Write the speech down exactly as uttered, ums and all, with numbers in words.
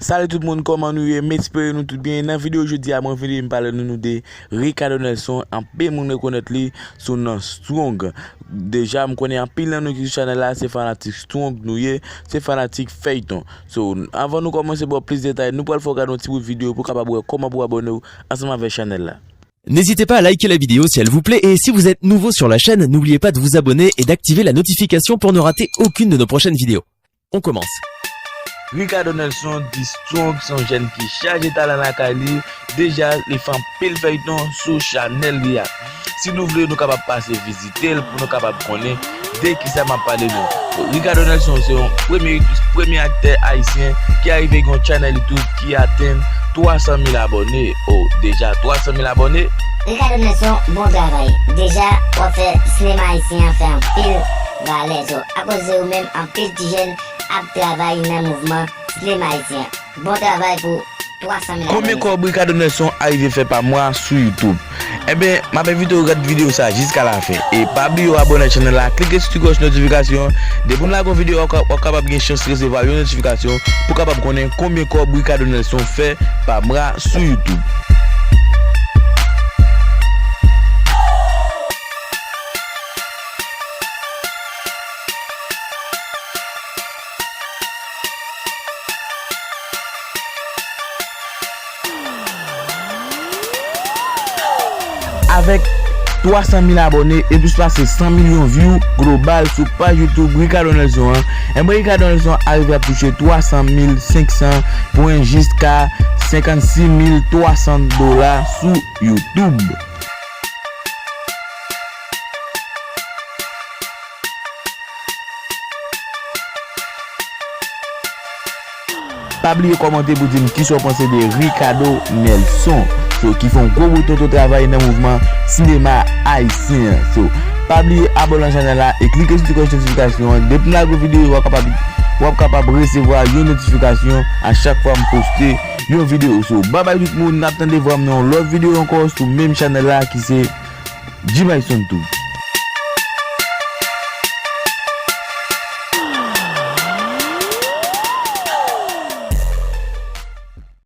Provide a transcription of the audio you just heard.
Salut tout moun, kòman nou ye? M espere nou tout byen. Nan videyo jodi a, mwen vini m pale nou, nou de Ricardo Nelson. Anpil moun rekonèt li sou non Strong. Deja, m konnen anpil nan nou ki sou chanèl la, se fanatik Strong nou ye, se fanatik feyton. So, anvan nou kòmanse ba w plis detay, nou pral fè w gade yon ti bout videyo pou w kapab wè kòman pou w abòne w ansanm avèk chanèl la. N'hésitez pas à liker la vidéo si elle vous plaît et si vous êtes nouveau sur la chaîne, n'oubliez pas de vous abonner et d'activer la notification pour ne rater aucune de nos prochaines vidéos. On commence. Ricardo Nelson di Strong se yon jèn ki chaje talan lakay li. Deja, li fè anpil feyton sou chanèl li a. Si nou vle, nou kapab pase vizite l pou nou kapab konnen de kisa m ap pale nou. Ricardo Nelson se yon premye, premye aktè ayisyen ki arive gen yon chanèl YouTube ki atenn twa san mil abòne. Oh, deja twa san mil abòne. Ricardo Nelson, bon travay. Deja, w ap fè sinema ayisyen an fè anpil valè. So, akoz de ou menm, anpil ti jèn ap travay nan mouvman sinema ayisyen an. Bon travay pou twa san mil abòne. Konbyen kòb Ricardo Nelson arive fè pa mwa sou YouTube? Enben, m ap envite w gade videyo sa jiska lafen. E pa bliye w abòne ak chanèl la, klike sou ti klòch notifikasyon. Depi m lage yon videyo, w ap ka-, w ap kapab gen chans resevwa yon notifikasyon pou w kapab konnen konbyen kòb Ricardo Nelson fè pa mwa sou YouTube. Avèk twa san mil abòne e plis pase san milyon view global sou paj YouTube Ricardo Nelson an, enben Ricardo Nelson arive ap touche twa san mil senk san pwen jiska senkannsis mil twa san dola sou YouTube. Pa bliye kòmante pou di m kisa w panse de Ricardo Nelson, so, ki fè yon gwo bout tonton travay nan mouvman sinema ayisyen an. So, pa bliye abòne ak chanèl la e klike sou ti klòch notifikasyon an. Depi m lage yon videyo, w ap kapab, w ap kapab resevwa yon notifikasyon a chak fwa m poste yon videyo. So, babay tout moun, n ap tande vwa m nan yon lòt videyo ankò sou menm chanèl la ki se G-Myson Tube.